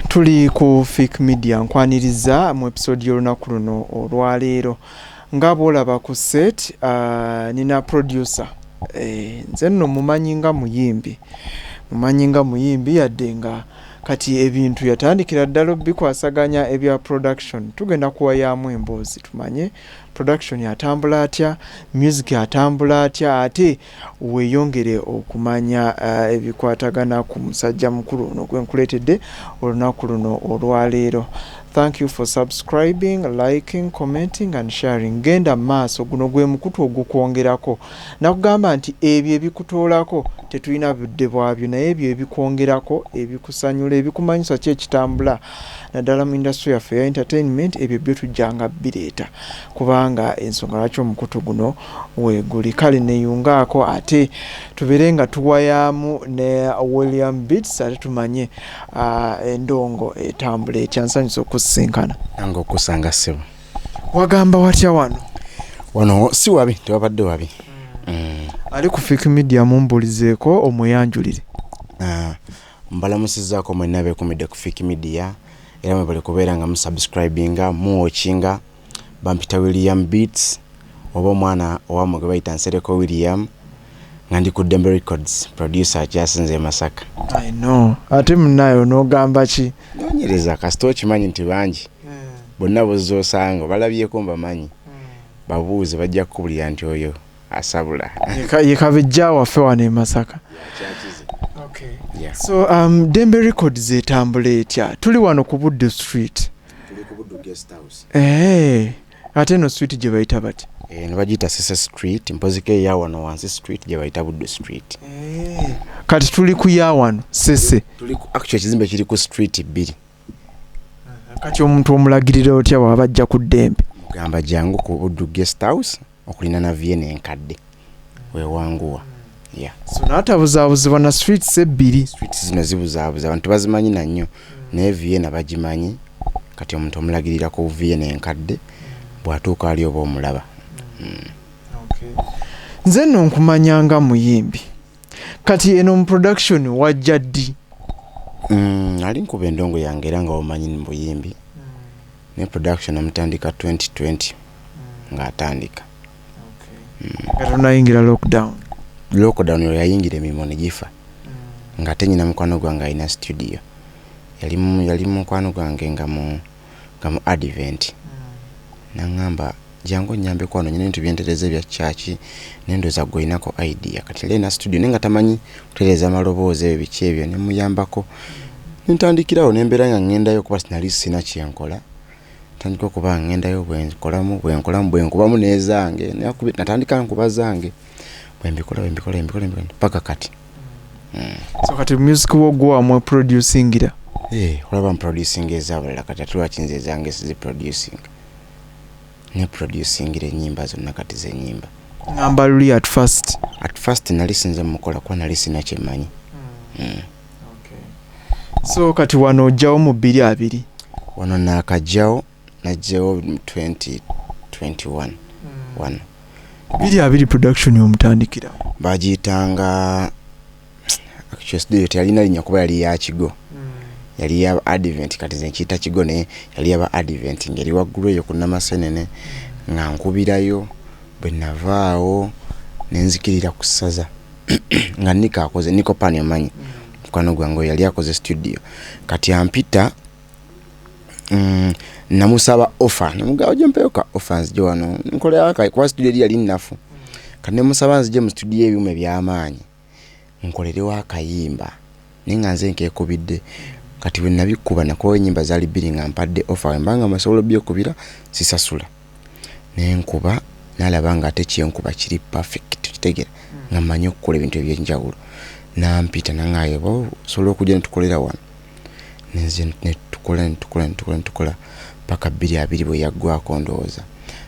Tuli ku Fik Media, nkwaniriza mu episode y'olunaku luno olwaleero. Nga bw'olaba ku set, nina producer. Nze nno mumanyi nga muyimbi, mumanyi nga muyimbi, yadde nga kati ebintu yatandikira ddala obikwasaganya ebya production. Tugenda kuwayaamu emboozi tumanye production atambula atya, music atambula atya, ate weeyongere okumanya ebikwatagana ku musajja mukulu ono gwe nkuleetedde olunaku luno olwaleero. Thank you for subscribing, liking, commenting and sharing. Genda maaso, guno gwe mukutu ogukwongerako. Nakugamba nti ebyo ebikutoolako tetulina budde bwabyo, naye ebyo ebikwongerako, ebikusanyula, ebikumanyisa ki ekitambula naddala mu industry yaffe eya entertainment, ebyo byo tujjanga bireeta, kubanga ensonga lwaki omukutu guno weeguli. Kale neyungaako ate tubeere nga tuwayaamu ne William Beats, ate tumanye endongo etambula etya. Nsanyusa okusisinkana. Nange okusanga, ssebo. Wagamba watya wano? Wano si wabi, tewabadde wabi. Ali ku Fik Media, mumbulizeeko, omweyanjulire. Ah, mbalamusizzaako mwenna beekumidde ku Fik Media, era mwebale kubeera nga musubscribinga, muwatchinga. Bampita William Beats, oba omwana owamwe gwe bayita Nsereko William, nga ndi ku Dembe Records, producer akyasinze e Masaka. I know. Ate munaye onoogamba ki? Noonyereza, kasita okimanyi nti bangi bonna bozza osanga balabyeko, mbamanyi, babuuze, bajja kukubulira nti oyo asabula. Ye kabejja waffe wano e Masaka. Yeah. So Dembe Records etambula etya? Tuli wano ku Buddu Street. Tuli ku Buddu Guest House. Ate eno street gye bayita bati? Eno bagiyita Sese Street, mpoziko eya wano wansi street gye bayita Buddu Street. Kati tuli ku ya wano Sese. Tuli ku, actually ekizimbe kiri ku street bbiri. Kati omuntu omulagirira otya bw'aba ajja ku Ddembe? Mugamba jangu ku Buddu Guest House okulina Vienna enkadde, wewanguwa, yeah. So n'atabuzaabuzibwa na streets ebbiri. Streets zino zibuzaabuza abantu, bazimanyi nannyo, naye Vienna bagimanyi. Kati omuntu omulagirira ku Vienna enkadde, bw'atuuka ali oba omulaba. Nze nno nkumanya nga muyimbi, kati eno mu production wajja ddi? Ali nkuba endongo yange era nga omanyi mu buyimbi, ne production namutandika 2020 ng'atandika. Nga tonayingira lockdown? Lockdown oyo yayingira, emirimu ne gifa, ng'ate nyina mukwano gwange alina studio, yali mukwano gwange nga mu Advent, naŋŋamba, "Jangu onnyambeko wano, nyina ebintu byentereza ebya kyaki, nendooza gwe olinako idea." Kati yali alina studio naye nga tamanyi kutereeza maloboozi, ebyo biki ebyo, nemuyambako nentandikirawo, nembeera nga ŋŋendayo, kuba nali sina kyenkola. Ntandika okuba nga ŋŋendayo, bwenkolamu, bwenkolamu, bwenkubamu n'ezange. Natandika nkuba zange, bwembikola, bwembikola, bwembikola, bwembikola, paka kati. So kati music wo gwe wamwe producingira? Eh, olaba mproducing ez'abalala, kati ate lwaki nze ezange siziproducing? Ne producingira ennyimba zonna kati zenyimba. Ngamba luli at first. At first nali sinze mukola, kuba nali sina kyemmanyi. So kati wano ojjawo mu 2020? Wano naakajjawo, najjawo mu 2021 wano. 2020 production omutandikira? Bagiyitanga, actually studio teyalina linnya, kuba yali ya kigo, yali ya Advent. Kati nze nkiyita kigo, naye yali yaba Advent, ngeri waggulu eyo ku Namasenene, nga nkubirayo. Bwe navaawo nenzikirira ku ssaza, nga Niko akoze, Niko Pani, omanyi mukwano gwange oyo, yali akoze studio. Kati ampita, namusaba offer, namugamba ojja mpeyo ka offer nzije wano nkolera, kuba studio eri yali nnafu. Kati nemusaba nzije mu studio ebyuma eby'amaanyi nkolerewo akayimba, naye nga nze nkekubidde. Kati bwe nabikuba, nakubawo ennyimba zaali bbiri, nga mpadde offer, wembanga masobola obyekubira sisasula, nenkuba, nalaba nga ate kyenkuba kiri perfect, kitegera nga mmanyi okukola ebintu ebyenjawulo. Nampita nangaye, "Oba osobola okujja netukolera wano?" Nenzija netukola, netukola, netukola, netukola paka 2020 bwe yaggwako. Ndowooza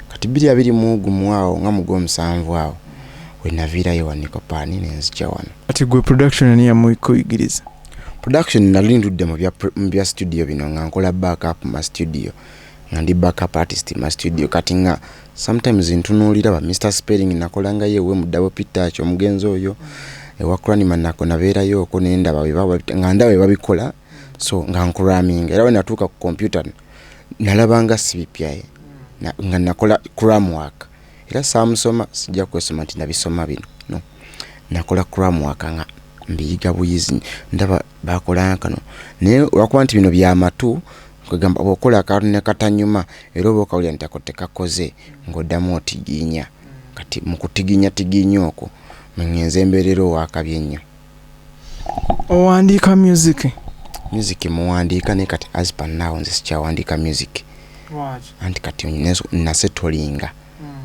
kati 2021 awo, nga mugwomusanvu awo wenaviirayo wa Nikopaani nenzija wano. Kati gwe production ani yamukuyigiriza? Production nali ntudde mu bya studio bino, nga nkola backup ma studio, nga ndi backup artist ma studio. Kati nga sometimes ntunuulira ba Mr Spelling, nakolangayo ewe mu Double P Touch, omugenzi oyo, ewa Cranima nako nabeerayo okwo, nendaba nga ndaba bwe babikola. So nga ncramminga, era wenatuuka ku computer nalabanga si bipyaye, nga nakola cram work. Era saamusoma, sijja kwesoma nti nabisoma bino, no, nakola cram work nga mbiyiga buyizi, ndaba bakola kano. Naye olwakuba nti bino byamatu, kwegamba bwokola akantu ne katanyuma, era oba okawulira nti ako tekakoze, ng'oddamu otiginya. Kati mu kutiginya tiginya okwo mwengenze embeerera owakabi ennyo. Owandiika music? Music muwandiika, naye kati as per now nze sikyawandiika music. Anti kati nasettlinga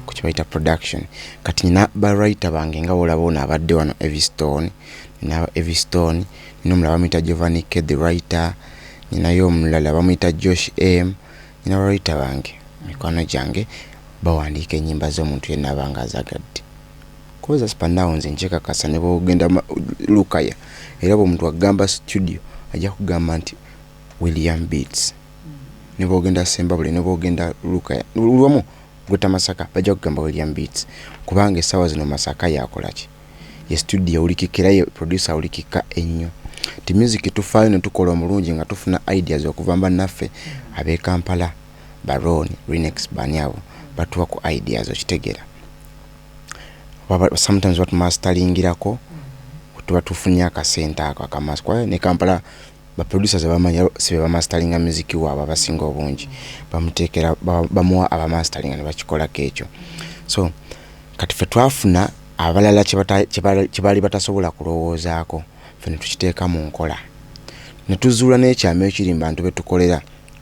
ku kibayita production. Kati nina bawriter bange nga bolaba ono abadde wano Evistone, nina Evistone, nina omulala bamuyita Giovanni K the writer, ninayo omulala bamuyita Josh M. Nina bawriter bange, mikwano gyange, bawandiika ennyimba z'omuntu yenna abanga azagadde. Cause as per now nze nkyekakasa, ne bwogenda Lukaya, era bwe omuntu agamba studio ajja kugamba nti William Beats. Ne bwogenda Sembabule, ne bwogenda Lukaya, lwamu gweta Masaka, bajja kugamba William Beats, kubanga essaawa zino Masaka yakolaki, ye studio ewulikika era ye producer awulikika ennyo. Ti music tufaayo ne tukola omulungi nga tufuna ideas okuva bannaffe ab'e Kampala, Baron Renex, bani abo batuwa ku ideas, okitegeera? Sometimes batumasteringirako, tuba tufunye akasente ako akamasi, kuba ne Kampala baproducers abamanyi si be bamasteringa music waabwe. Abasinga obungi bamuteekera, bamuwa abamasteringa ne bakikolako ekyo. So kati ffe twafuna abalala kye baali batasobola kulowoozaako, ffe ne tukiteeka mu nkola, ne tuzuula n'ekyama ekiri mu bantu betukolera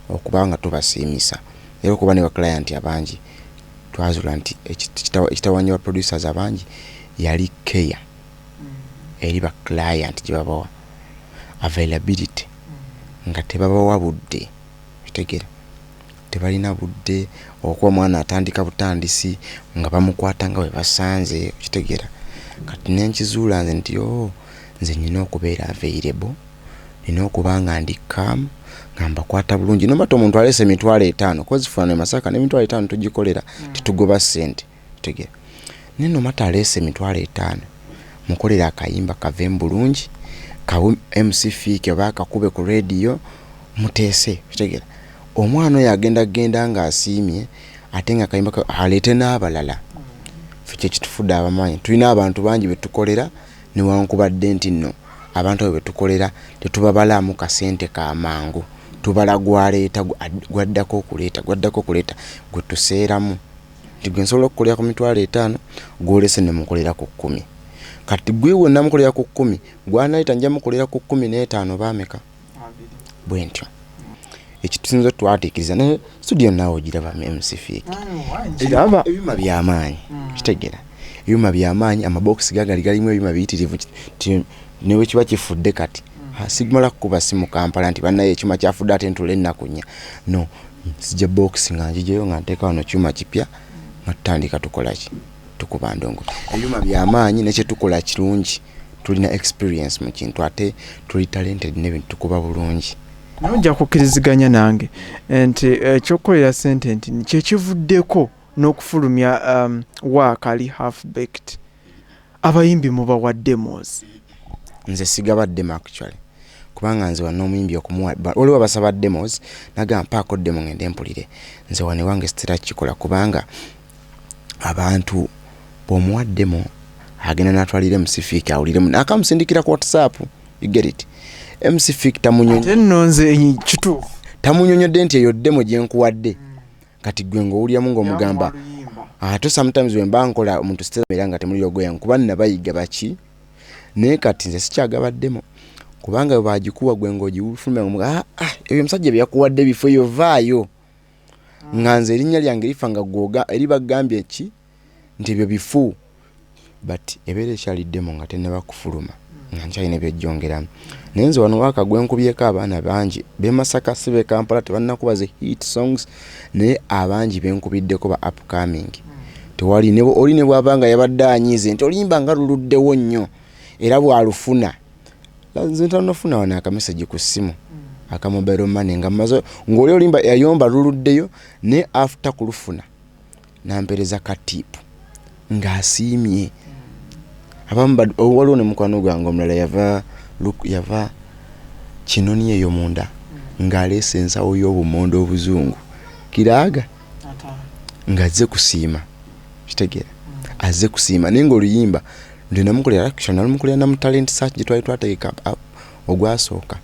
okuba nga tubasiimisa, era okuba ne baclient abangi. Twazuula nti ekitawanya ba producers abangi yali care eri ba client gye babawa, availability, nga tebabawa budde, kitegeera? Tebalina budde okuba omwana atandika butandisi nga bamukwata nga bwe basanze, kitegeera? Kati nenkizuula nze nti o nze nina okubeera available, nina okuba nga ndi calm, nga mbakwata bulungi. Nomata omuntu aleese 50,000, kozifuna ne Masaka n'50,000 tugikolera, tetugoba ssente, kitegeera? Naye nomata aleese 50,000, mukolera akayimba kavemu bulungi, kawe MC Fiiki oba akakube ku radio, muteese, kitegeera? Omwana oyo agenda genda ng'asiimye, ate nga akayimba aleete n'abalala. Ffe kyekitufudde abamaanyi, tulina abantu bangi betukolera, newankubadde nti nno abantu abo betukolera tetubabalaamu kasente kamangu, tubala gwaleeta, gwaddako okuleeta, gwaddako okuleeta, gwe tuseeramu nti gwe nsobola okukolera ku 50,000, gwolese ne mukolera ku 10. Kati gwe wonna mukolera ku 10, gwanaleeta nja mukolera ku 15, baameka bwe ntyo. Ekitusinza twatiikiriza, naye studio naawe ogiraba, MC Fiiki. Kiraba. Ebyuma byamaanyi, kitegeera? Ebyuma byamaanyi, amabokisi gagali galimu ebyuma biyitirivu, ne bwe kiba kifudde kati sigimala kukuba simu Kampala nti bannaye ekyuma kyafudde ate ntula ennaku 4. No, nzija bokisi nga ngijeyo nga nteeka wano kyuma kipya, nga tutandika tukolaki, tukuba ndongo. Ebyuma byamaanyi nekyetukola kirungi, tulina experience mu kintu, ate tuli talented n'ebintu tukuba bulungi. Naye ojja kukkiriziganya nange nti ekyokukolera sente nti kyekivuddeko n'okufulumya waakali half baked, abayimbi mubawa demos. Nze sigaba demo actually, kubanga nze wano omuyimbi okumuwa, waliwo abasaba demos, nagamba mpaako demo ngende mpulire. Nze wano ewange sitera kikola, kubanga abantu bw'omuwa demo agenda natwalira MC Fiiki awuliremu, nakamusindikira ku WhatsApp, you get it? MC Fiiki tamunyonyi. Ate nno nze kituufu. Tamunyonyodde nti eyo demo gye nkuwadde. Kati gwe ng'owuliramu ng'omugamba ate sometimes wemba nkola omuntu sitera era nga temuli ogoya nkuba nabayiga baki. Naye kati nze sikyagaba demo, kubanga bwe bagikuwa gwe ng'ogifulumya nga ah, ah, ebyo omusajja bye yakuwadde bifo eyo vaayo, nga nze erinnya lyange lifa nga gwoga eri bagambye ki nti ebyo bifu. But ebeera ekyali demo nga tennaba kufuluma, nga nkyalina ebyojjongeramu. Naye nze wano waaka gwe nkubyeko abaana bangi b'e Masaka, si b'e Kampala, tebannakuba ze hit songs, naye abangi benkubiddeko ba upcoming tewali oli ne bw'aba nga yabadde anyiize nti oluyimba nga luluddewo nnyo, era bw'alufuna nze ntanofuna wano akamessage ku ssimu aka mobile money nga mmaze ng'oli oluyimba yayomba luluddeyo, naye after kulufuna nampeereza ka tip ng'asiimye. Abamu waliwo ne mukwano gwange omulala yava yava Kinoni eyo munda ng'aleese ensawo y'obumonde obuzungu kiraaga ng'azze kusiima, kitegeera, azze kusiima. Naye ng'oluyimba nti namukolera, actually nalumukolera namu talent search gye twali twategeka ogwasooka,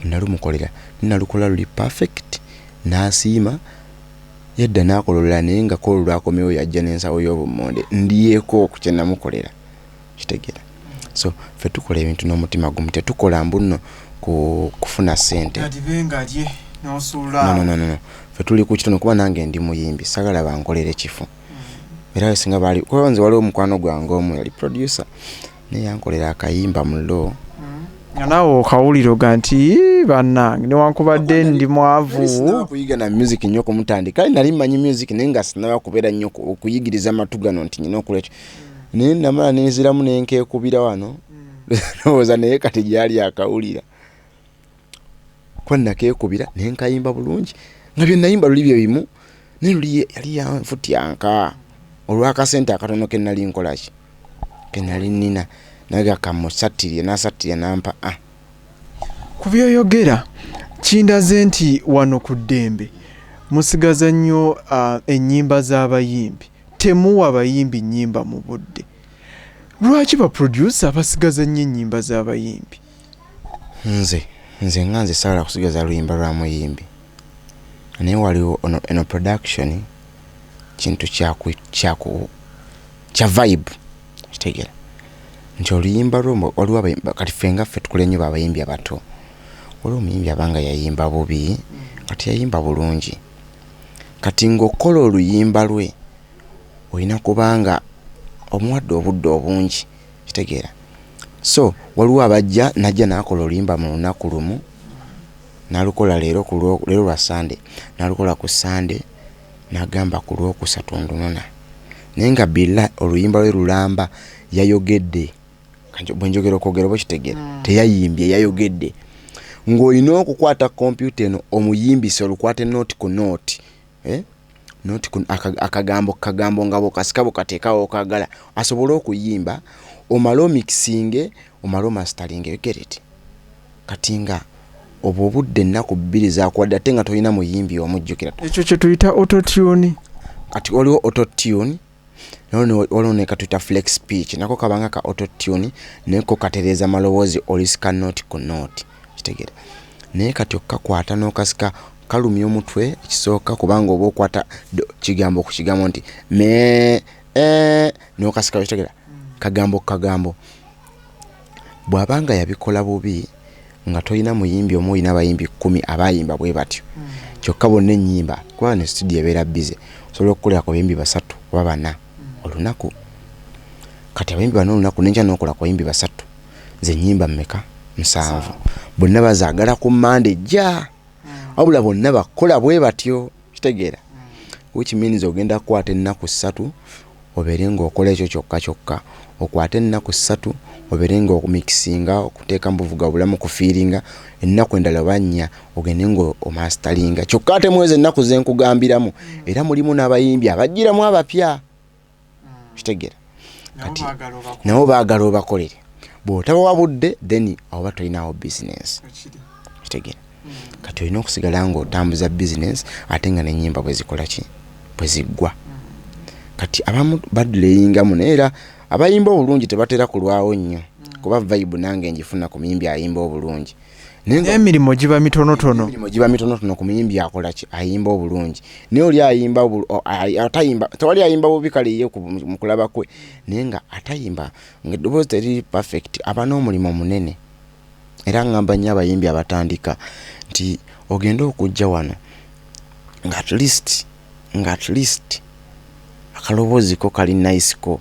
nalumukolera, nalukola luli perfect, n'asiima, yadda n'akola olulala. Naye nga ko olwakomyewo yajja n'ensawo y'obumonde, ndyeko ku kye namukolera, kitegeera. So ffe tukola ebintu n'omutima gumu, tetukola mbu nno kufuna ssente. Kati n'osuula. No, no, no, no. Ffe tuli ku kitono, kuba nange ndi muyimbi, sagala bankolere kifo. Era singa baali, kuba nze waliwo omukwano gwange omu yali producer, naye yankolera akayimba mu lo. Nga naawe okawulira oga nti, "Ii, bannange, newankubadde ndi mwavu." Sinaba kuyiga na music nnyo kumutandika. Kale nali mmanyi music, naye nga sinaba kubeera nnyo okuyigiriza amatu gano nti nyina okola ekyo. Naye namala nenziramu nenkeekubira wano, ndowooza naye kati gyali akawulira, kuba nakeekubira naye nkayimba bulungi, nga bye nayimba luli bye bimu. Naye luli yali yanfutyanka olw'akasente akatono ke nali nkolaki, ke nali nnina, naye gakamusattirye n'asattirya nampa ah. Ku byoyogera kindaze nti wano ku Ddembe musigaza nnyo ennyimba z'abayimbi, temuwa bayimbi nnyimba mu budde. Lwaki baproducer basigaza nnyo ennyimba z'abayimbi? Nze nga nze saagala kusigaza luyimba lwa muyimbi, naye waliwo ono eno production kintu kyaku kya vibe, kitegeera nti oluyimba lwo waliwo kati ffe nga ffe tukola nnyo abayimbi abato. Waliwo omuyimbi abanga yayimba bubi, kati yayimba bulungi, kati ng'okukola oluyimba lwe olina kubanga omuwadde obudde obungi, kitegeera. So waliwo abajja najja n'akola oluyimba mu lunaku lumu, n'alukola leero, leero lwa Sande, n'alukola ku Sande, n'agamba ku Lwokusatu ndunona, naye nga billa oluyimba lwe lulamba yayogedde. Bwe njogera okwogera oba okitegeera, teyayimbye, yayogedde. Ng'olina okukwata kompyuta eno omuyimbise, olukwate note ku note, eh? Note ku akagambo kagambo nga bw'okasika bw'okateekawo okagala asobole okuyimba, omale omixinge, omale omasteringe, you get it? Kati nga obwo obudde ennaku 2 zakuwadde, ate nga tolina muyimbi omujjukira. Ekyo kye tuyita autotune. Kati waliwo autotune, waliwo ne katuyita flex pitch, nako kabanga ka autotune, naye ko katereeza maloboozi, olisika note ku note, kitegeera. Naye kati okukakwata n'okasika kalumya omutwe ekisooka, kubanga oba okwata kigambo ku kigambo nti me e n'okasika, kitegeera, kagambo ku kagambo. Bw'abanga yabikola bubi, nga tolina muyimbi omu, olina abayimbi 10 abayimba bwe batyo, kyokka bonna ennyimba, kuba ne studio ebeera busy, osobola okukolera ku bayimbi basatu oba bana olunaku. Kati abayimbi bana olunaku, nenkya n'okola ku bayimbi basatu, nze ennyimba mmeka? Nsanvu. Bonna bazaagala ku Mande ejja, wabula bonna bakola bwe batyo, kitegeera, which means ogenda kukwata ennaku 3 obeere ng'okola ekyo kyokka kyokka, okwate ennaku 3 obeere nga okumixinga, okuteeka mu buvuga bulamu, kufeelinga, ennaku endala oba 4 ogende nga omasteringa. Kyokka ate mwezi ennaku zenkugambiramu era mulimu n'abayimbi abajjiramu abapya, kitegeera. Kati nabo baagala obakolere, bw'otabawa budde then oba tolinawo business, kitegeera. Kati olina okusigala ng'otambuza business ate nga n'ennyimba bwe zikola ki, bwe ziggwa. Kati abamu badelayingamu, naye era abayimba obulungi tebatera kulwawo nnyo, kuba vibe nange njifuna ku muyimbi ayimba obulungi. N'emirimu giba mitonotono. Emirimu giba mitonotono ku muyimbi akola ki, ayimba obulungi. Naye oli ayimba atayimba, tewali ayimba bubi, kale ye mu kulaba kwe, naye nga atayimba nga eddoboozi teriri perfect, aba n'omulimu munene. Era ngamba nnyo abayimbi abatandika nti ogende okujja wano nga at least akaloboozi ko kali nice ko,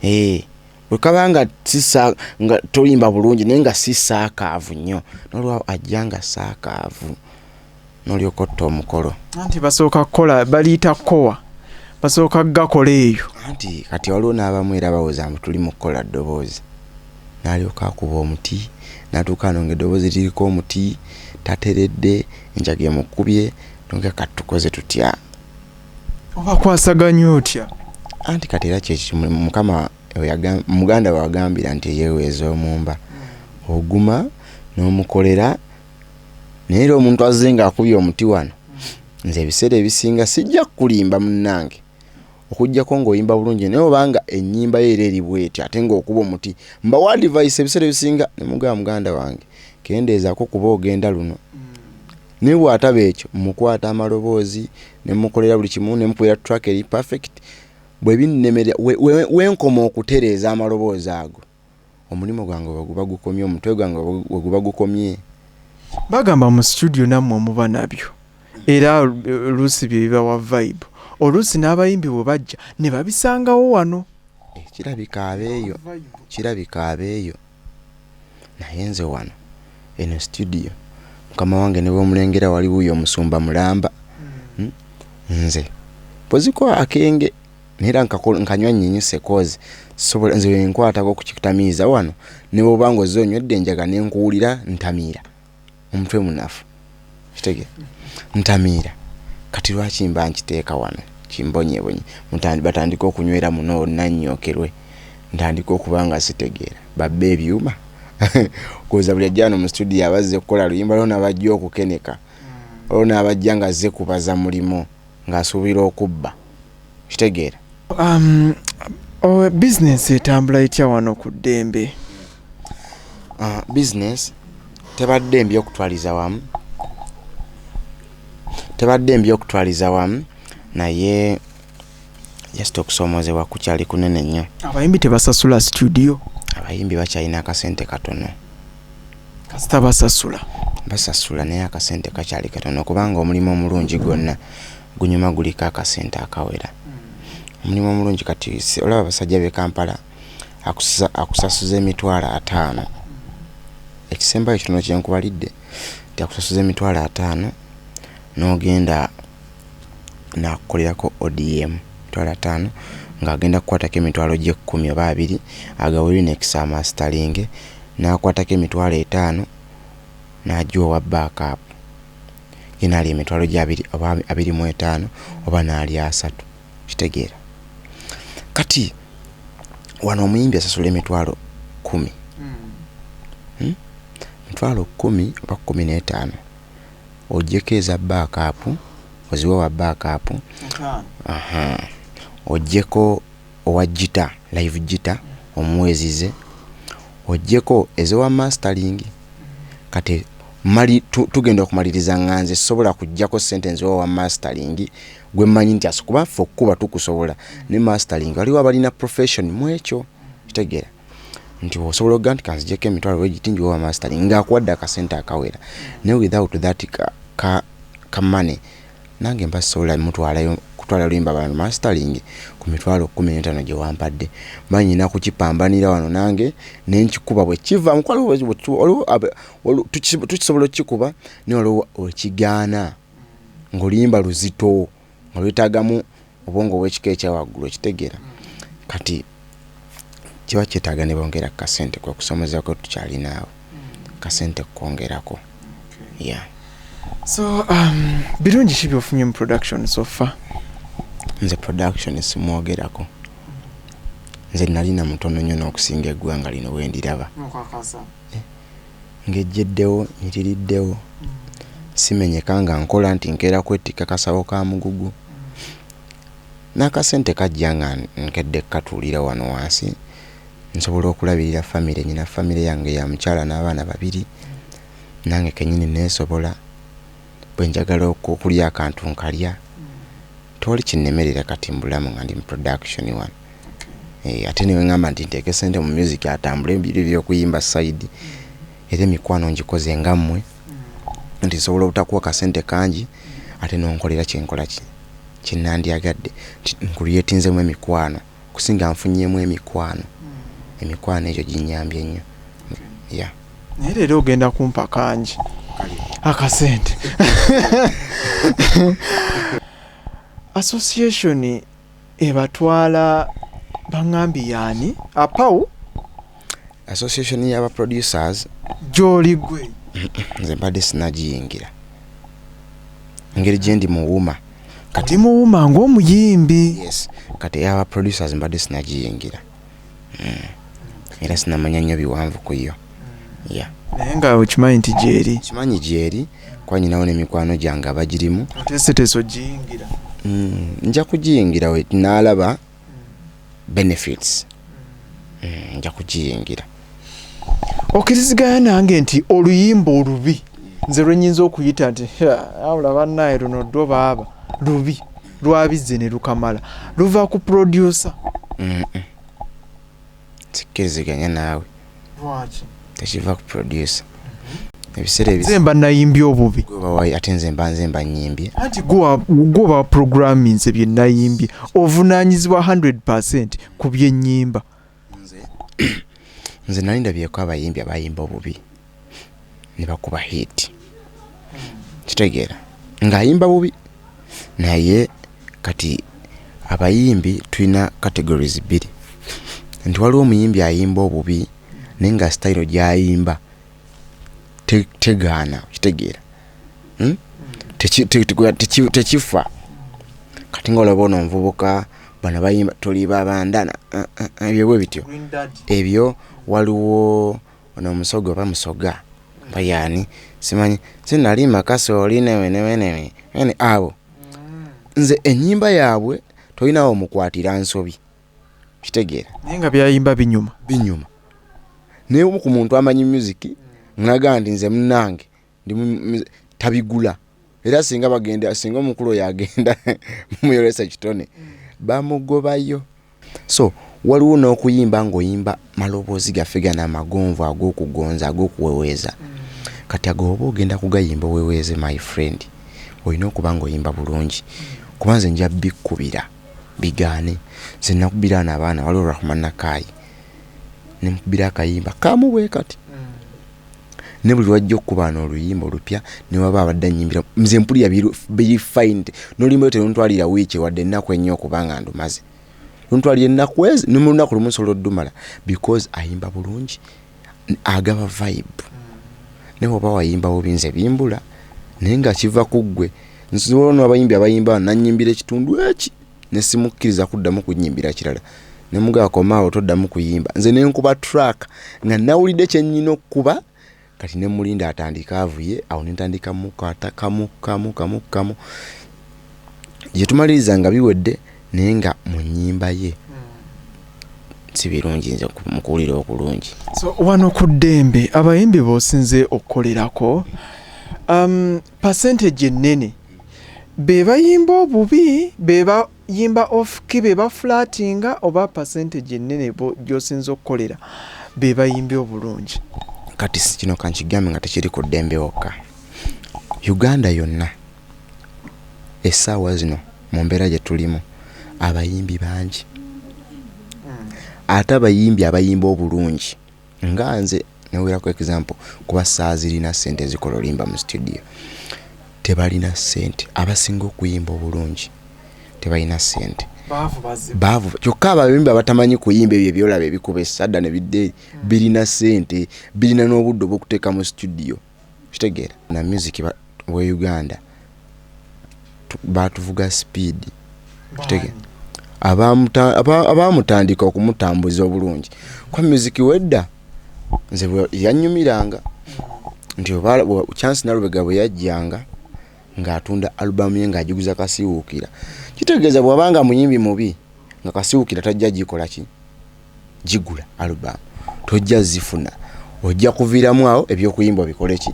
eh, bwe kaba nga sisa nga toyimba bulungi, naye nga si saakaavu nnyo, nolwawo ajja nga saakaavu n'olyoka otta omukolo. Anti basooka kukola, baliyita kowa, basooka gakola eyo. Anti kati waliwo n'abamu era bawoza mbu tuli mu kukola ddoboozi, n'alyoka akuba omuti n'atuuka wano ng'eddoboozi liriko omuti, tateredde, enjaga emukubye, nonga kati tukoze tutya? Obakwasaganya otya? Anti kati era kyekyo Mukama muganda we wagambira nti eyeeweeza omumba, oguma n'omukolera. Naye era omuntu azze ng'akubye omuti wano, nze ebiseera ebisinga sijja kukulimba munnange, okuggyako ng'oyimba bulungi, naye obanga ennyimba yo era eri bweti ate ng'okuba omuti, mbawa advice ebiseera ebisinga ne mugamba, muganda wange, kendeezaako kuba ogenda luno. Naye bw'ataba ekyo, mukwata amaloboozi ne mukolera buli kimu ne mukubira track eri perfect. Bwe binnemerera, wenkoma okutereeza amaloboozi ago, omulimu gwange we guba gukomye, omutwe gwange we guba gukomye. Bagamba mu studio nammwe muba nabyo, era oluusi bye bibawa vibe, oluusi n'abayimbi bwe bajja ne babisangawo wano. Kirabika abeeyo, kirabika abeeyo, naye nze wano eno studio, mukama wange ne bwomulengera wali wuuyo omusumba mulamba. Nze poziko akenge, naye era nkanywa nnyinyuse, cause sobola nze wenkwatako ku kikutamiiza wano, ne bw'oba nga ozze onywedde enjaga ne nkuwulira ntamiira, omutwe munafu, kitegeera, ntamiira. Kati lwaki mba nkiteeka wano kimbonyebonye, batandike okunywera muno, nannyokerwe, ntandike okuba nga sitegeera, babbe ebyuma? Koza buli ajja wano mu studio abazze kukola luyimba, lwo nabajja okukeneka, olwo n'abajja nga azze kubaza mulimu ng'asuubira okubba, kitegeera. Bizinensi etambula etya wano ku ddembe? Bizinensi tebadde mbi okutwaliza wamu, tebadde mbi okutwaliza wamu, naye just okusoomoozebwa kukyali kunene nnyo. Abayimbi tebasasula studio? Abayimbi bakyalina akasente katono. Kasita basasula. Basasula, naye akasente kakyali katono, kubanga omulimu omulungi gwonna gunyuma guliko akasente akawera. Omulimu omulungi kati olaba abasajja b'e Kampala akusasuza 50,000, ekisembayo kitono kyenkubalidde nti akusasuza 50,000 n'ogenda n'akukolerako ODM 50,000, ng'agenda kukwatako emitwalo gy'ekkumi oba abiri agawe Rinex amasteringe, n'akwatako 50,000 n'agiwa owa backup, ye n'alya emitwalo gy'abiri oba 25 oba n'alya 30, kitegeera. Kati wano omuyimbi asasula 10,000, 10,000 oba 15, oggyeko eza backup oziwe owa backup, oggyeko owa guitar, live guitar omuweezize, oggyeko ez'owa mastering. Kati mali tugenda okumaliriza nga nze sobola kuggyako ssente nziwe owa mastering gwe mmanyi nti kuba ffe okukuba tukusobola, ne mastering waliwo abalina profession mu ekyo, kitegeera, nti osobola okuga nti kanzigyeko emitwalo bwegiti ngiwe owa mastering ng'akuwadde akasente akawera. Naye without that ka money, nange mba sisobola mutwalayo kutwala luyimba bano mastering ku 15,000 gye wampadde, mba nyina kukipambanira wano nange nenkikuba bwe kiva. Tukisobola okukikuba, naye waliwo okigaana ng'oluyimba luzito nga lwetaagamu obwongo obw'ekika ekyawaggulu, okitegeera. Kati kiba kyetaaga ne bongera ku kasente, kwe kusomozebwa kwe tukyalinaawo, kasente kukwongerako, yeah. So birungi ki byofunye mu production so far? Nze production simwogerako, nze nalina mutono nnyo n'okusinga eggwanga lino bwendiraba ng'ejjeddewo, nyitiriddewo, simenyeka nga nkola nti nkeera kwetikka kasawo ka mugugu, n'akasente kajja nga nkedde katuulira wano wansi, nsobola okulabirira famire. Nyina famire yange ya mukyala n'abaana babiri, nange kenyini neesobola, bwe njagala okulya akantu nkalya, tewali kinnemerera kati mbulamu nga ndi mu production wano. Ate ne weŋŋamba nti nteeke ssente mu music atambule biri byokuyimba side, era emikwano ngikoze nga mmwe nti nsobola obutakuwa kasente kangi ate nonkolera kyenkola ki kyenandyagadde, nti nkucreatinzemu emikwano kusinga nfunyemu emikwano, emikwano egyo ginyambye nnyo, yeah. Naye leero ogenda kumpa kangi akasente. Association ebatwala baŋŋambi yaani apawu? Association y'aba producers. Gy'oli gwe? Nze mbadde sinagiyingira engeri gye ndi muwuma. Kati muwuma ng'omuyimbi. Yes, kati ey'aba producers mbadde sinagiyingira, era sinamanya nnyo biwanvu ku yo, yeah. Naye nga okimanyi nti gyeri? Kimanyi gyeri. Kuba nyinawo n'emikwano gyange abagirimu. Oteeseteese ogiyingira? Nja kugiyingira we naalaba benefits. Nja kugiyingira. Okkiriziganya nange nti oluyimba olubi, nze lwe nnyinza okuyita nti abula bannaye luno ddo baaba lubi, lwabizze ne lukamala, luva ku producer? Sikkiriziganya naawe. Lwaki? Tekiva ku producer. Ebiseera Nze mba nayimbye obubi. Gwe ate nze mba nze mba nnyimbye. Anti gwe programminze bye nayimbye, ovunaanyizibwa 100% ku bye nnyimba. Nze nali ndabyeko abayimbi abayimba obubi ne bakuba hit. Kitegeera ng'ayimba bubi, naye kati abayimbi tulina categories bbiri, nti waliwo omuyimbi ayimba obubi naye nga style gy'ayimba tegaana, kitegeera? Tekifa. Kati nga olaba ono omuvubuka, bano bayimba tuli babandana, ebyo bwe bityo. Ebyo waliwo ono omusoga oba musoga bayani simanyi sinali makasooli newenewenewe abo nze ennyimba yaabwe tolinawo omukwatira nsobi, kitegeera? Naye nga byayimba binyuma. Binyuma, naye omu ku muntu amanyi music naga nti nze munnange ndi tabigula. Era singa bagenda, singa omukulu oyo agenda muyolesa kitone bamugobayo. So waliwo n'okuyimba ng'oyimba maloboozi gaffe gano amagonvu ag'okugonza ag'okuweweeza. Kati ago oba ogenda kugayimba oweweeze, my friend, olina okuba ng'oyimba bulungi, kuba nze nja bikkubira bigaane. Nze nakubira ano abaana, waliwo Rahman Nakaayi nemukubira akayimba kamu bwe kati, ne buli lwajja okukuba ano oluyimba olupya newaba abadde anyimbira, nze mpulira biri fine. N'oluyimba lwe teruntwalira wiiki wadde ennaku ennyo okuba nga ndumaze, luntwalira ennaku ezi ne mu lunaku lumu nsobola oddumala, because ayimba bulungi, agaba vibe. Naye oba wayimba bubi nze bimbula, naye nga kiva ku ggwe. Nsobola no abayimbi abayimba nanyimbira ekitundu eki ne simukkiriza kuddamu kunyimbira kirala, ne mugamba komaawo toddamu kuyimba. Nze ne nkuba track nga nawulidde kye nnyina okkuba, kati ne mulinda atandike avuye awo, ne ntandika mukwata kamu kamu kamu kamu gye tumaliriza nga biwedde. Naye nga mu nnyimba ye si birungi nze mu kuwulira okulungi. So wano ku ddembe abayimbi b'osinze okukolerako, percentage ennene be bayimba obubi, be bayimba off key, be baflatinga, oba percentage ennene gy'osinze okukolera be bayimbye obulungi? Kati si kino kankigambe nga tekiri ku ddembe wokka, Uganda yonna essaawa zino mu mbeera gye tulimu abayimbi bangi, ate abayimbi abayimba obulungi nga nze newerako example, kuba saazirina ssente ezikola oluyimba mu studio, tebalina ssente. Abasinga okuyimba obulungi tebalina ssente, baavu. Kyokka abayimbi abatamanyi kuyimba, ebyo ebyolaba ebikuba essadda ne bidda eri, birina ssente, birina n'obudde obw'okuteeka mu studio, kitegeera? Na music we Uganda batuvuga speed, kitegeera? Abaamutandika okumutambuza obulungi, kuba music wedda nze yannyumiranga nti Chance Nalubega bwe yajjanga ng'atunda alubamu ye ng'agiguza Kasiwuukira, kitegeeza bw'abanga muyimbi mubi nga Kasiwuukira tajja gikola ki gigula alubamu, tojja zifuna, ojja kuviiramu awo ebyokuyimba obikole ki.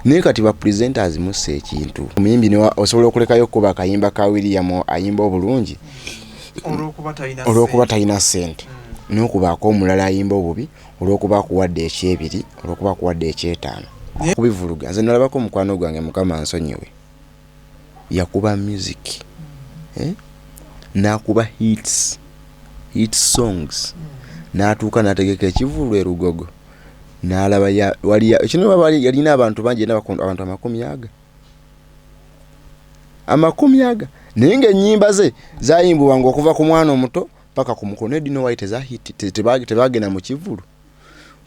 Naye kati ba presenters mussa ekintu omuyimbi osobola okulekayo okukuba akayimba ka William ayimba obulungi olw'okuba talina ssente, n'okubaako omulala ayimba obubi olw'okuba akuwadde ekyebiri, olw'okuba akuwadde ekyetaano kubivuluga. Nze nalabako omukwano gwange, Mukama nsonyiwe, yakuba music, eh? N'akuba hits, hit songs, n'atuuka n'ategeka ekivulu e Lugogo, n'alaba kino yalina abantu bangi, yalina abantu 100, 100, naye ng'ennyimba ze zayimbibwanga okuva ku mwana omuto paka ku mukulu. Naye dino why tezahit, tebagenda mu kivulu?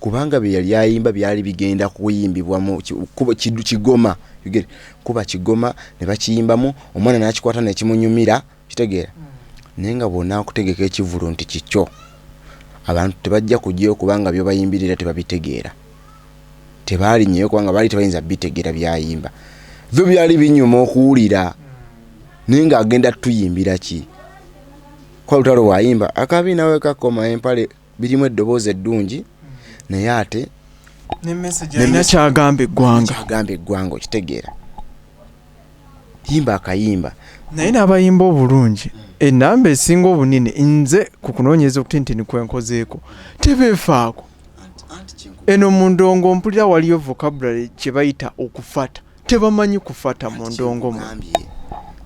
Kubanga bye yali ayimba byali bigenda kuyimbibwamu kigoma, kuba kigoma ne bakiyimbamu, omwana n'akikwata nekimunyumira, kitegeera? Naye nga bw'onaakutegeka ekivulu nti kikyo, abantu tebajja kujjayo kubanga byobayimbirira tebabitegeera, tebaalinyeyo kubanga baali tebayinza bitegeera byayimba. Byo byali binyuma okuwulira, naye ng'agenda tuyimbira ki? Kwa Lutalo wayimba akabiina we kakoma empale, birimu eddoboozi eddungi, naye ate ne message alina kyagamba eggwanga. Kyagamba eggwanga, okitegeera? Yimba akayimba. Naye n'abayimba obulungi, enamba esinga obunene, nze ku kunoonyereza okutintini kwenkozeeko, tebeefaako. Eno mu ndongo mpulira waliyo vocabulary kye bayita okufata, tebamanyi kufata mu ndongo mu.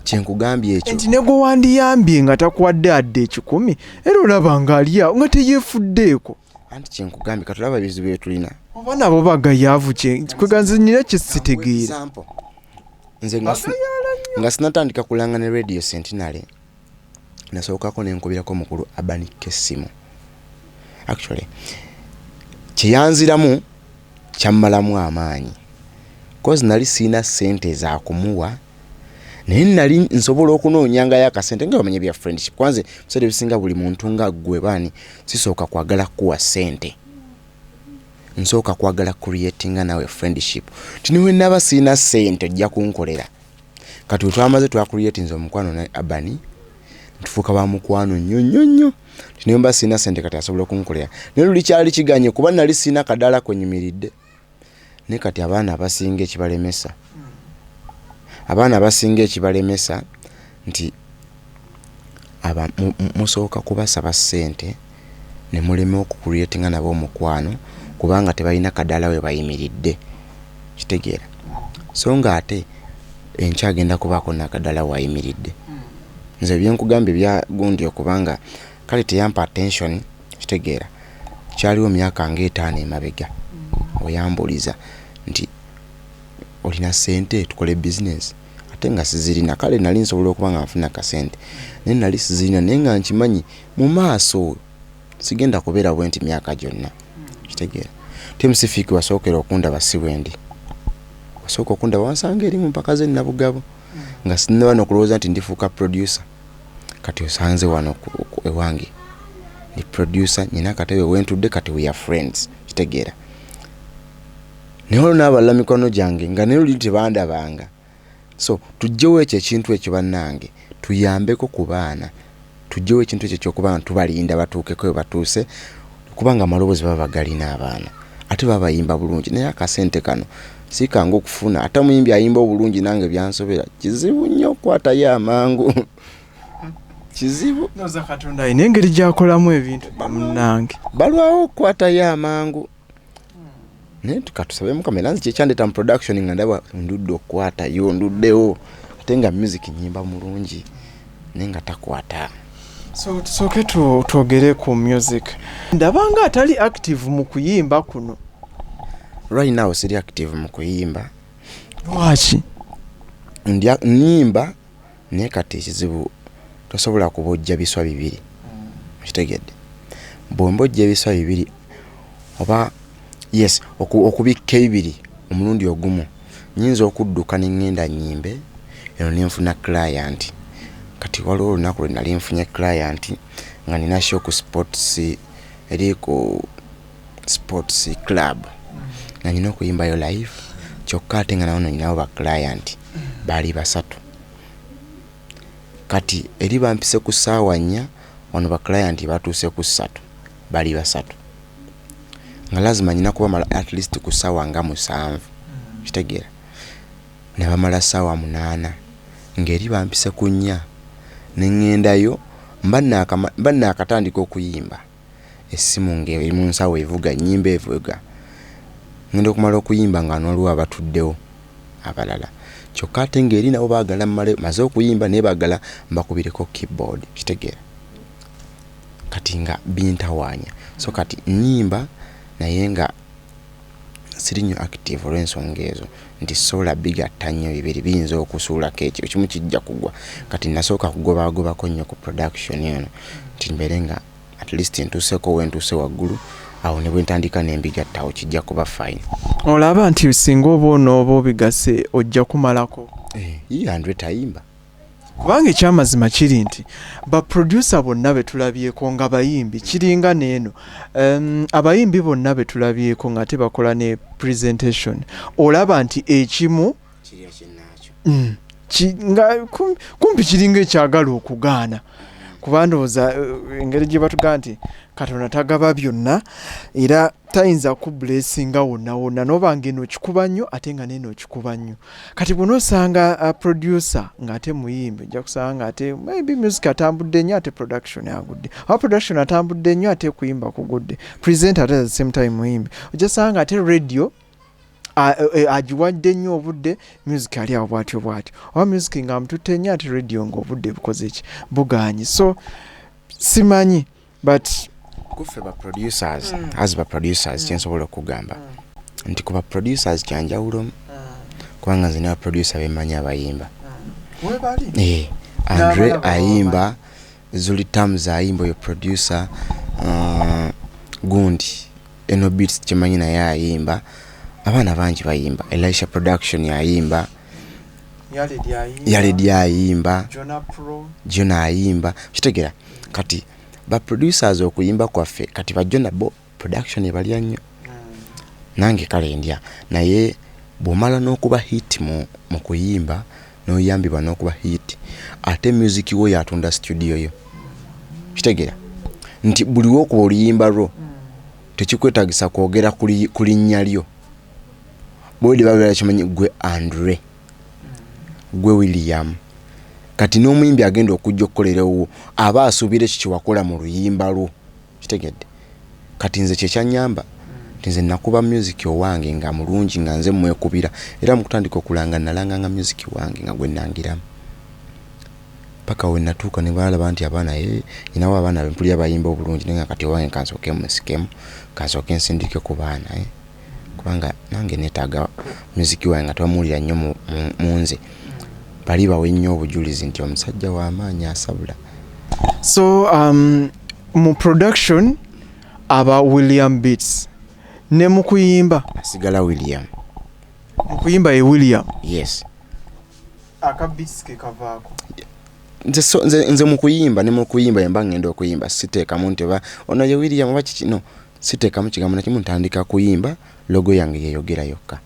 Kyenkugambye ekyo. Nti ne gwe wandiyambye nga takuwadde adde 100, era olaba ng'ali awo nga teyeefuddeeko. Anti kyenkugambye, katulaba ebizibu byetulina. Oba nabo bagayaavu, kweganze nina kye sitegeera. Example, nze nga sinatandika kulanga ne Radio Centenary, nasookako nenkubirako mukulu Abanika essimu. Actually kyeyanziramu kyammalamu amaanyi, cause nali siina ssente zakumuwa, naye nali nsobola okunoonyangayo akasente nga bamanye bya friendship. Kwanze biseera ebisinga buli muntu nga ggwe baani, sisooka kwagala kuwa ssente, nsooka kwagala creatinga nawe friendship, ti niwe naba siina ssente ojja kunkolera. Kati wetwamaze twacreatinze omukwano ne Abani, ntufuuka ba mukwano nnyo nnyo nnyo, ti niwe mba siina ssente kati asobola okunkolera. Naye luli kyali kiganye kuba nali siina kadaala kwenyumiridde. Naye kati abaana abasinga ekibalemesa, abaana abasinga ekibalemesa nti aba musooka kubasaba ssente ne mulema okucreatinga nabo omukwano, kubanga tebalina kadaala we bayimiridde, kitegeera? So nga ate enkya agenda kubaako nakadaala wayimiridde. Nze byenkugambye bya gundi, okubanga kale teyampa attention, kitegeera? Kyaliwo myaka nga 5 emabega, oyambuliza nti olina ssente tukole bizinesi, ate nga sizirina. Kale nali nsobola okuba nga nfuna kasente, naye nali sizirina, naye nga nkimanyi mu maaso sigenda kubeera bwe nti myaka gyonna, kitegeera? Temusifiiki wasookera okundaba si bwendi, wasooka okundaba wansanga eri mu mpaka z'ennabugabo nga sinnaba nokulowooza nti ndifuuka producer. Kati osanze wano ewange ndi producer, nyina akatebe wentudde, kati we are friends, kitegeera? Naye olwo n'abalala mikono gyange nga naye luli tebandabanga. So tugyewo ekyo ekintu ekyo bannange, tuyambeko ku baana, tugyewo ekintu ekyo ekyokuba nga tubalinda batuukeko we batuuse, kubanga amaloboozi baba bagalina abaana, ate baba bayimba bulungi, naye akasente kano si kangu okufuna. Ate omuyimbi ayimba obulungi nange byansobera, kizibu nnyo okukwatayo amangu, kizibu. Noza Katonda alina engeri gy'akolamu ebintu munnange. Balwawo okukwatayo amangu, naye tukatusabe Mukama. Era nze kyekyandeeta mu production, nga ndaba ndudde okukwatayo, nduddewo, ate nga music nyimba mulungi, naye nga takwata. So tusooke twogere ku music. Ndaba nga atali active mu kuyimba kuno. Right now siri active mu kuyimba. Lwaki? Nyimba, naye kati ekizibu tosobola kubojja biswa bibiri, okitegedde? Bwomba ojja ebiswa bibiri oba yes okubikka ebibiri omulundi ogumu, nyinza okudduka neŋŋenda nyimbe eno nenfuna client. Kati waliwo olunaku lwe nali nfunye client nga nina show ku sports, eri ku sports club, nga nina okuyimbayo live, kyokka ate nga nawono ninawo ba client baali basatu. Kati eri bampise ku ssaawa 4, wano ba client batuuse ku 3, bali basatu, nga lazima nyina kubamala at least ku ssaawa nga 7, kitegeera? Nabamala ssaawa 8, ng'eri bampise ku 4. Neŋŋendayo mba naakatandika okuyimba, essimu ng'eri mu nsawo evuga, ennyimba evuga. Ngenda okumala okuyimba nga waliwo abatuddewo abalala, kyokka ate ng'eri nabo baagala mmale maze okuyimba, naye baagala mbakubireko keyboard, kitegeera? Kati nga bintawaanya. So kati nnyimba, naye nga siri nnyo active olw'ensonga ezo nti sobola bigatta nnyo bibiri, biyinza okusuulako ekyo ekimu kijja kugwa. Kati nasooka kugobaagobako nnyo ku production eno nti mbeere nga at least ntuuseko wentuuse waggulu awo, ne bwe ntandika nembigattawo kijja kuba fine. Olaba nti singa oba onooba obigase ojja kumalako? Eh, Andre tayimba. Kubanga ekyamazima kiri nti baproducer bonna be tulabyeko nga bayimbi, kiringa neeno abayimbi bonna be tulabyeko nga ate bakola ne presentation, olaba nti ekimu kirya kinnaakyo. Nga kumpi kiringa ekyagala okugaana, kuba ndowooza engeri gye batugaa nti Katonda tagaba byonna, era tayinza kublessinga wonna wonna, noba nga eno okikuba nnyo ate nga neeno okikuba nnyo. Kati bw'onoosanga producer ng'ate muyimbi, ojja kusanga ng'ate maybe music atambudde nnyo ate production agudde, oba production atambudde nnyo ate kuyimba kugudde, presenter ate at the same time muyimbi, ojja kusanga ng'ate radio agiwadde nnyo obudde, music ali awo bwatyo bwatyo, oba music nga amututte nnyo ate radio ng'obudde bukoze ki, bugaanyi. So simanyi, but Kuffe ba producers, as ba producers, kyensobola okugamba nti ku ba producers kyanjawulo, kubanga nze ne ba producer bemanyi abayimba. Webali. Andre N'abalaba. ayimba, Zuli Tams ayimba, oyo producer, gundi Eno Beats kyemanyi naye ayimba, abaana bangi bayimba, Elisha Production ayimba. Yaledi ayimba. Yaledi ayimba. Jona Pro. Jona ayimba, kitegeera? Kati ba producers okuyimba kwaffe, kati bajjo nabo production ebalya nnyo. Nange kale ndya, naye bw'omala n'okuba hit mu kuyimba, n'oyambibwa n'okuba hit, ate music wo yatunda studio yo, kitegeera nti buli wokuba oluyimba lwo tekikwetagisa kwogera ku linnya lyo. Bwedi babeera kimanyi gwe Andre, gwe William. Kati n'omuyimbi agenda okujja okukolera owwo aba asuubira ekyo kyewakola mu luyimba lwo, kitegedde? Kati nze kyekyanyamba nti nze nakuba music owange nga mulungi, nga nze mwekubira, era mu kutandika okulanga nalanganga music wange nga gwe nangiramu paka we natuuka ne balaba nti abaana, nyinawo abaana bempulira bayimba obulungi, naye nga kati owange kansooke musikemu, kansooke nsindike ku baana, Kubanga nange neetaaga music wange nga tebamuwulira nnyo mu nze, bali bawe nnyo obujulizi nti omusajja w'amaanyi asabula. So mu production aba William Beats, ne mu kuyimba asigala William. Mu kuyimba ye William? Yes. Aka Beats ke kavaako? Nze, so, nze mu kuyimba ne mu kuyimba yemba ngenda okuyimba siteekamu nti oba ono ye William oba kiki, no, siteekamu kigambo nakimu. Ntandika kuyimba, logo yange yeyogera yokka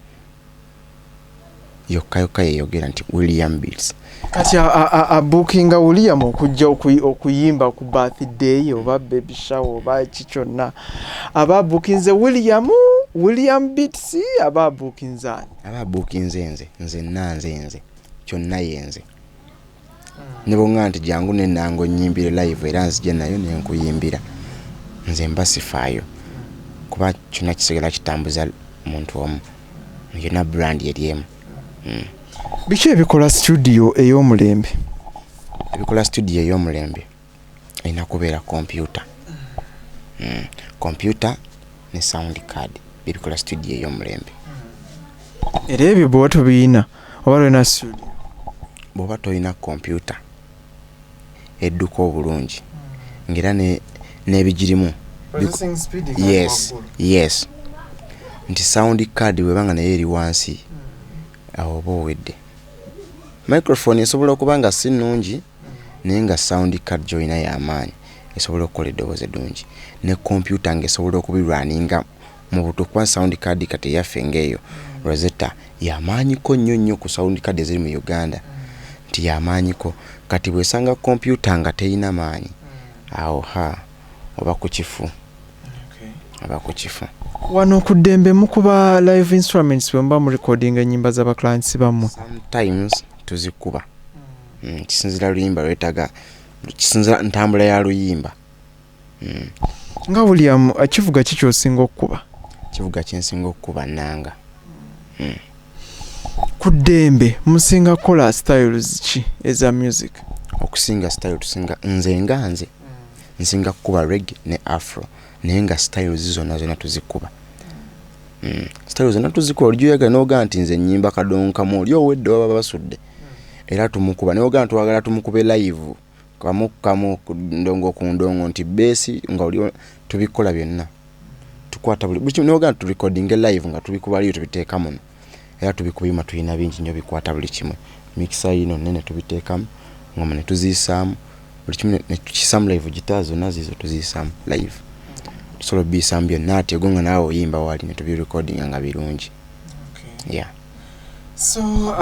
yokka yokka, yeyogera nti William Beats. Kati abookinga William okujja okuyimba ku birthday oba baby shower oba ki kyonna, aba abookinze William, William Beats, aba abookinze ani? Aba abookinze nze, nze nna nze kyonna yenze. Ne bwoŋŋa nti jangu nenango nnyimbire live, era nzije nayo nenkuyimbira, nze mba sifaayo, kuba kyonna kisigala kitambuza muntu omu, yonna brand eri emu. Biki ebikola studio ey'omulembe? Ebikola studio ey'omulembe erina kubeera kompyuta, Kompyuta ne sound card bibikola studio ey'omulembe. Era ebyo bw'oba tobiyina, oba tolina studio? Bw'oba tolina kompyuta edduka obulungi ng'era n'ebigirimu, yes, nti sound card bwebanga naye eri wansi, awo oba owedde. Microphone esobola okuba nga si nnungi, naye nga sound card gy'olina y'amaanyi, esobola okukola eddoboozi eddungi, ne kompyuta ng'esobola okubirwaninga mu buto, kuba sound card kati eyaffe ng'eyo Rosetta yamaanyiko nnyo nnyo ku sound card eziri mu Uganda, nti yamaanyiko. Kati bw'esanga kompyuta nga teyina maanyi, awo ha oba ku kifu, oba ku kifu. Wano ku ddembe mukuba live instruments bwe muba mu recording ennyimba z'abaclients bammwe? Sometimes tuzikuba. Kisinzira luyimba lwetaga, kisinzira ntambula ya luyimba. Nga William, kivuga ki kyosinga okukuba? Kivuga kyensinga okukuba nanga. Ku ddembe musinga kukola styles ki eza music? Okusinga style tusinga, nze nga nze nsinga kukuba reggae ne afro, naye nga styles zonna zonna tuzikuba. Style zonna tuzikuba. Oli gyoyagala nogaa nti nze nyimba kadonkamu, oli owedde baba basudde, era tumukuba. Naye ogaa twagala tumukube live kamu kamu, ndongo ku ndongo, nti bass nga oli, tubikola byonna, tukwata buli kimu. Nogaa turecordinge live nga tubikuba liyo, tubiteeka muno, era tubikuba byuma tulina bingi nnyo bikwata buli kimu. Mixer yino nene, tubiteekamu ngoma ne tuziyisaamu buli kimu ne tukisaamu live. Gitaa zonna zizo tuziyisaamu live, tusobola obiyisaamu byonna ati ego nga naawe oyimba wali ne tubirecordinga nga birungi, yeah. So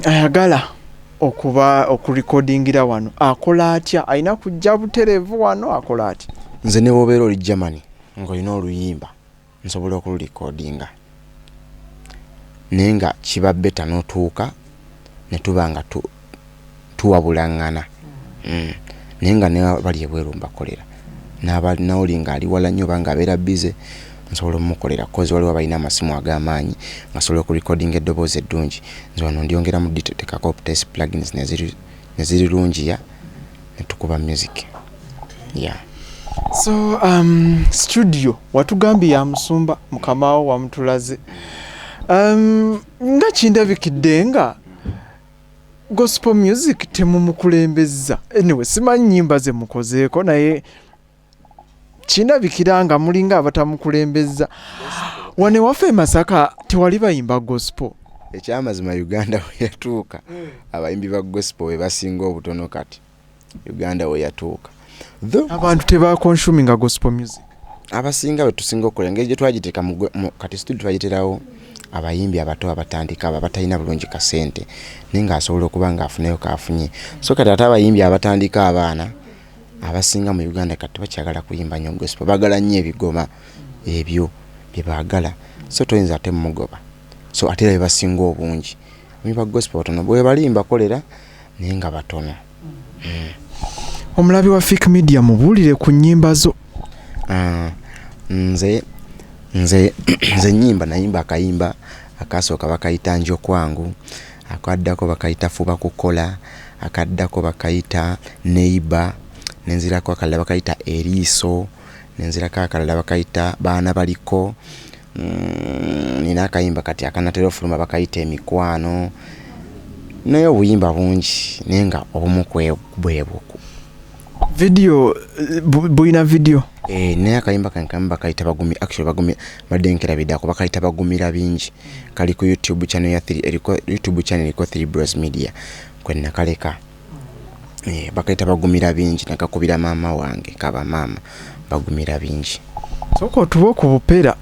ayagala okuba okurekodingira wano akola atya? Alina kujja butereevu wano, akola atya? Nze ne wobeera oli Germany ng'olina oluyimba, nsobola okulurekodinga, naye nga kiba better n'otuuka ne tuba nga tuwabulaŋŋana. Naye nga ne bali ebweru mbakolera, nawoli ng'ali wala nnyo oba ng'abeera busy, nsobola omukolera, 'cause waliwo abalina amasimu ag'amaanyi nga asobola okurekodinga eddoboozi eddungi. Nze wano ndyongeramu tekako test plugins ne zirirungiya ne tukuba music, yeah. So studio watugambye ya musumba mukamawo wamutulaze. Nga kindabikidde nga gospel music temumukulembeza. Anyway, simanyi nyimba ze mukozeeko, naye kindabikira nga mulinga abatamukulembeza. Wano ewaffe e Masaka tewali bayimba gospel. Ekyamazima, Uganda we yatuuka, abayimbi ba gospel we basinga obutono kati Uganda we yatuuka. Abantu tebaconsuminga gospel music. Abasinga be tusinga okukola, engeri gye twagiteeka kati studio twagiterawo abayimbi abato abatandika, abo abatalina bulungi kasente, naye ng'asobola okuba ng'afunayo kaafunye. So kati ate abayimbi abatandika, abaana abasinga mu Uganda kati tebakyagala kuyimba nnyo gospel, baagala nnyo ebigoma, ebyo bye baagala. So toyinza ate mumugoba. So ate era be basinga obungi. Abayimbi ba gospel batono, bwe bali mbakolera, naye nga batono. Omulabi wa Fik Media, mubuulire ku nnyimba zo. Ah, nze nyimba, nayimba akayimba akasooka bakayita Njokwangu, akaddako bakayita Fuba Kukola, akaddako bakayita Neiba, nenzirako akalala bakayita Eriiso, nenzirako akalala bakayita Baana Baliko. Nina akayimba kati akanatera ofuluma bakayita Emikwano, naye obuyimba bungi, naye nga obumu bwebwo. Video bulina video? Eh, naye akayimba kange kamu bakayita Bagumi, actually Bagumi badde nkerabiddako, bakayita Bagumira Bingi. Kali ku YouTube channel ya 3, eriko YouTube channel eriko 3 Bros Media kwe nakaleka. Eh, bakayita Bagumira Bingi, nakakubira maama wange, kaba maama bagumira bingi. Sooka otuwe ku bupeera.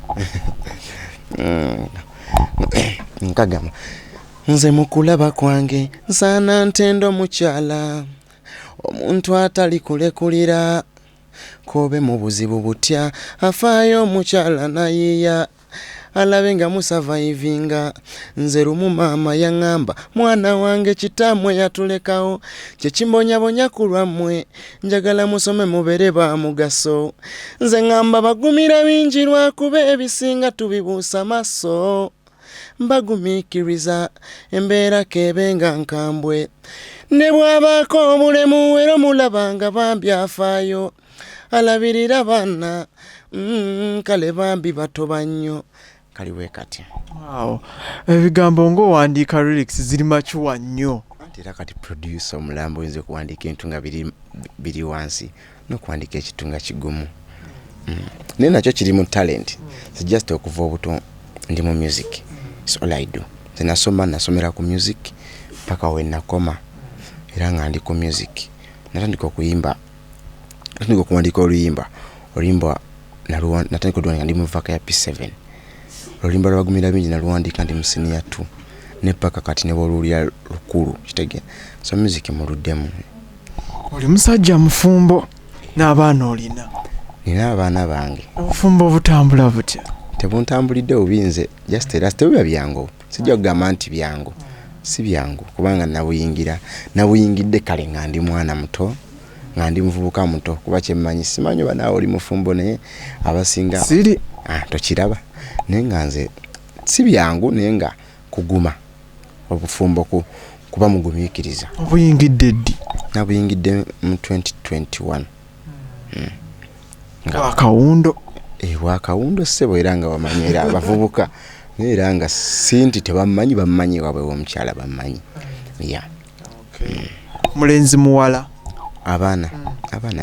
Nkagamba, nze mu kulaba kwange nsaana ntendo mukyala, omuntu atali kulekulira, kobe mu buzibu butya afaayo omukyala nayiiya alabe nga musurvivinga. Nze lumu maama yaŋŋamba, mwana wange, kitammwe yatulekawo, kyekimbonyabonya ku lwammwe, njagala musome mubeere ba mugaso. Nze ŋŋamba bagumira bingi, lwakuba ebisinga tubibuusa maaso. Mbagumiikiriza embeera kebe nga nkambwe, ne bw'abaako obulemu era omulaba nga bambi afaayo alabirira baana. Kale bambi batoba nnyo, kali bwe kati. Wow. Ebigambo ng'owandiika lyrics ziri mature nnyo. Anti era kati producer omulambo oyinza okuwandiika ebintu nga biri wansi n'okuwandiika ekintu nga kigumu. Naye nakyo kiri mu talent. Si just okuva obuto ndi mu music. It's all I do. Nze nasoma, nasomera ku music paka we nakoma, era nga ndi ku music. Natandika okuyimba, natandika okuwandiika oluyimba, oluyimba natandika oluwandiika ndi mu vac ya P7. Oluyimba lwabagumira bingi naluwandiika ndi mu senior 2, ne paka kati ne bwoluwulira lukulu, kitegeera. So music muluddemu. Oli musajja mufumbo, n'abaana olina? Nina abaana bange. Obufumbo butambula butya? Tebuntambulidde bubi nze, just era tebiba byangu. Sijja kugamba nti byangu, si byangu, kubanga nabuyingira, nabuyingidde kale nga ndi mwana muto, nga ndi muvubuka muto, kuba kyemmanyi, simanyi oba naawe oli mufumbo, naye abasinga Siri. Ah, tokiraba, naye nga nze si byangu, naye nga kuguma obufumbo kuba mugumiikiriza. Obuyingidde ddi? Nabuyingidde mu 2021. Nga akawundo. Eh, bwakawundo ssebo, era nga bamanyi, era abavubuka, naye era nga si nti tebammanyi, bammanyi waabwe w'omukyala bammanyi, ya. Mulenzi, muwala? Abaana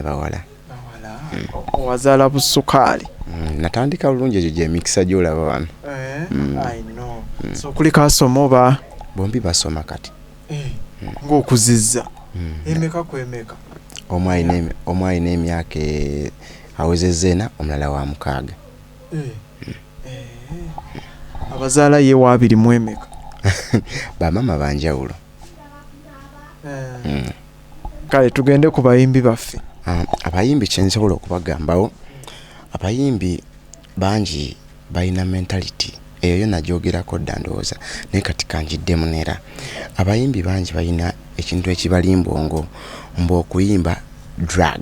bawala. Owazaala busukaali. Natandika bulungi, egyo gyemikisa gyolaba wano. I know. So kuliko asoma oba? Bombi basoma kati. Ng'okuzizza, emeka ku emeka? Omu alina emyaka awezezza 4, omulala wa 6. Abazaala ye wa 21? Bamaama banjawulo. Kale tugende ku bayimbi baffe. Abayimbi kyensobola okubagambawo, abayimbi bangi balina mentality eyo yo nagyogerako dda ndowooza, naye kati kanjiddemu neera. Abayimbi bangi balina ekintu ekibalimbongo mbu okuyimba drug.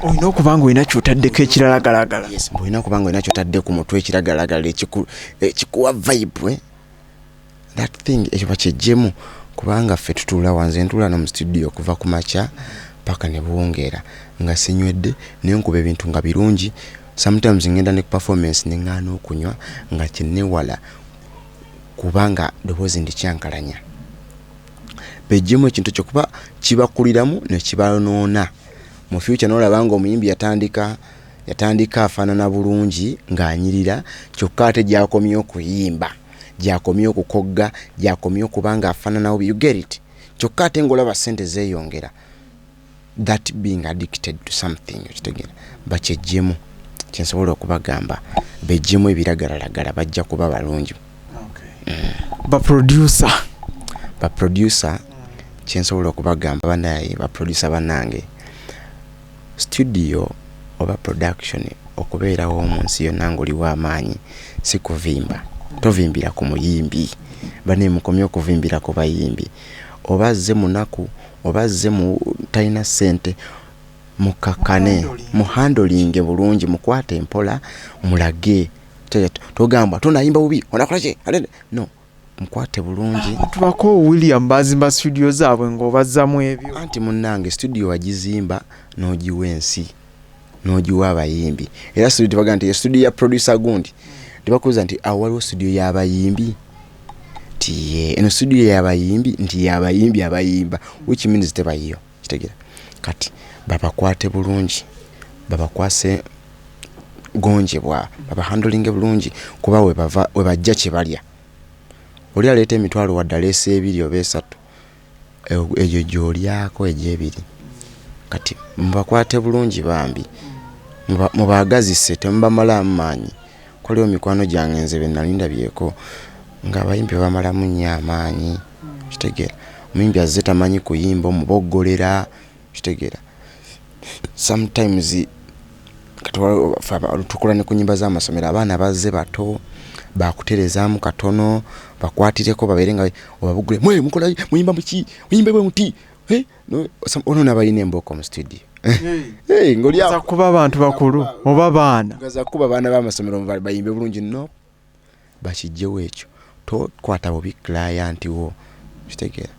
Olina okuba nga olina kyotaddeko ekiralagalagala. Yes, mbu olina okuba nga olina kyotadde ku mutwe ekiragalalagala ekikuwa vibe, eh? That thing ekyo bakyejjemu, kubanga ffe tutuula wanze ntuula no mu studio okuva ku makya paka ne buwungeera nga sinywedde, naye nkuba ebintu nga birungi. Sometimes ngenda ne performance ne ŋŋaana okunywa nga kyenewala kubanga ddoboozi ndikyankalanya. Bejjemu ekintu ekyo kuba kibakuliramu ne kibanoona mu future. N'olaba nga omuyimbi yatandika afaanana bulungi ng'anyirira, kyokka ate gy'akomye okuyimba, gy'akomye okukogga, gy'akomye okuba nga afaanana bubi, you get it? Kyokka ate ng'olaba ssente zeeyongera. That being addicted to something, okitegeera? Bakyejjemu. Kyensobola okubagamba, bejjemu ebiragalalagala, bajja kuba balungi. Baproducer? Baproducer, kyensobola okubagamba, banaye baproducer bannange, studio oba production okubeerawo mu nsi yonna ng'oliwo amaanyi si kuvimba. Tovimbira ku muyimbi. Bane, mukomye okuvimbira ku bayimbi. Oba azze munaku oba azze mu talina ssente, mukakkane, muhandlinge bulungi, mukwate empola, mulage. Togamba tonayimba bubi, onakola ki? No, mukwate bulungi. Tubako William bazimba studio zaabwe ng'obazzamu ebyo. Anti munnange, studio wagizimba n'ogiwa ensi, n'ogiwa abayimbi. Era studio tebaga nti studio ya producer gundi, tebakubuuza nti awo waliwo studio y'abayimbi, nti ye eno studio y'abayimbi, nti y'abayimbi abayimba, which means tebayiyo. Kitegeera? Kati babakwate bulungi, babakwase gonjebwa, babahandlinge bulungi, kuba webava webajja kye balya. Oli aleeta emitwalo, wadde aleesa ebiri oba esatu, egyo gy'olyako egyebiri. Kati mubakwate bulungi bambi, mubaagazise, temubamalaamu maanyi. Waliwo mikwano gyange nze be nali ndabyeko ng'abayimbi bamalamu nnyo amaanyi. Kitegeera? Omuyimbi azze tamanyi kuyimba, omuboggolera. Kitegeera? Sometimes kati tukola ne ku nyimba z'amasomero, abaana bazze bato, bakuterezaamu katono, bakwatireko, babeere nga obabugule, mwe mukola muyimba muki, muyimbe bwe muti. Ono nabalina embooko mu studio. Ng'oli kuba abantu bakulu oba baana. Gaza kuba abaana b'amasomero bayimbe bulungi. No, bakijjewo ekyo. Tokwata bubi client wo. Kitegeera?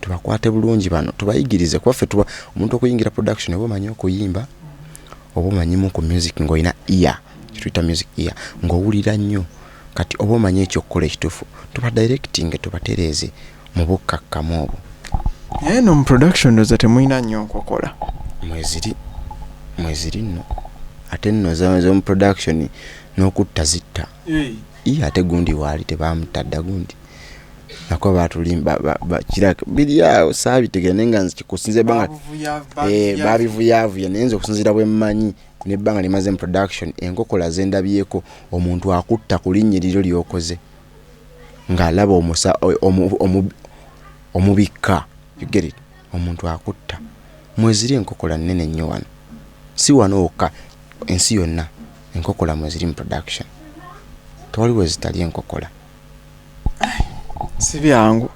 Tubakwate bulungi bano, tubayigirize, kuba ffe tuba omuntu okuyingira production oba omanyi okuyimba oba omanyimu ku music, ng'olina ear, kituyita music ear, ng'owulira nnyo. Kati oba omanyi ekyokukola ekituufu, tuba directing, tubatereeze mu bukkakkamu obwo. Naye no mu production ndowooza temulina nnyo nkokola. Mweziri, mweziri nno. Ate nno z'omu production n'okutta zitta. Iye, ate gundi waali tebamutta dda, gundi nako batulimba kiraka biri awo, saabitegera. Naye nga nze kikusinza ebbanga babivuyavuya, naye nze okusinziira bwe mmanyi nebbanga limaze mu production, enkokola zendabyeko, omuntu akutta ku linnya liryo lyokoze ng'alaba omubikka, you get it? Omuntu akutta. Mweziri enkokola nnene nnyo wano, si wano wokka, ensi yonna enkokola mweziri mu production. Tewali we zitali enkokola. Si byangu.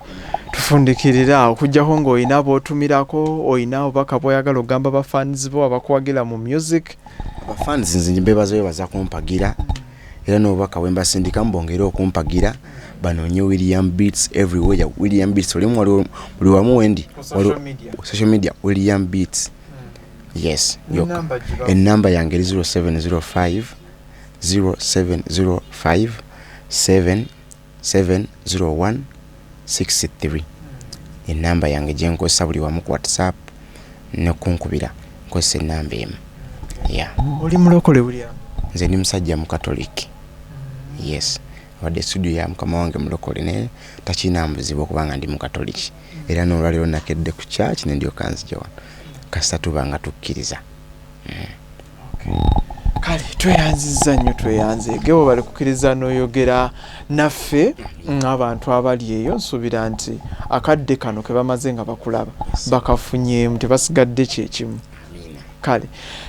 Tufundikirire awo, okuggyako ng'olina b'otumirako, olina obubaka bw'oyagala okugamba bafans bo abakuwagira mu music. Abafans nze mbebaza, bebaza kumpagira, era n'obubaka bwe mbasindikamu, bongere okumpagira, banoonye William Beats everywhere. William Beats olimu, waliwo buli wamu wendi. Ku social media. Social media, William Beats, yes, yokka. Enamba yange eri 0705 0705 7701 63. Enamba yange gyenkozesa buli wamu, ku WhatsApp nekunkubira nkozesa enamba emu, yeah. Oli mulokole, William? Nze ndi musajja mukatoliki, yes. Wadde studio ya mukama wange mulokole, naye takiina buzibu okubanga ndi mukatoliki. Era n'olwaleero nakedde ku church nendyoka nzija wano. Kasita tuba nga tukkiriza. Kale. Tweyanziza nnyo, tweyanzeege bwe bali kukkiriza n'oyogera naffe ng'abantu abali eyo. Nsuubira nti akadde kano ke bamaze nga bakulaba bakafunyeemu, tebasigadde kyekimu. Kale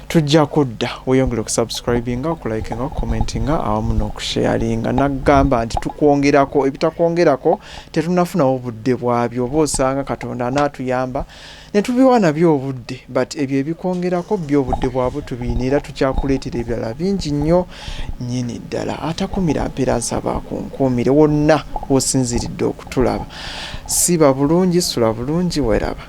tujja kudda. Weyongere okusubscribinga, okulikinga, okucommentinga awamu n'okusharinga. Nagamba nti tukwongerako ebitakwongerako, tetunafunawo budde bwabyo, oba osanga Katonda anaatuyamba ne tubiwa nabyo obudde, but ebyo ebikwongerako byo obudde bwabwe tubiina, era tukyakuleetera ebirala bingi nnyo nnyini ddala. Atakumira mpeera, nsaba akunkuumire wonna w'osinziridde okutulaba. Siba bulungi, sula bulungi, weraba.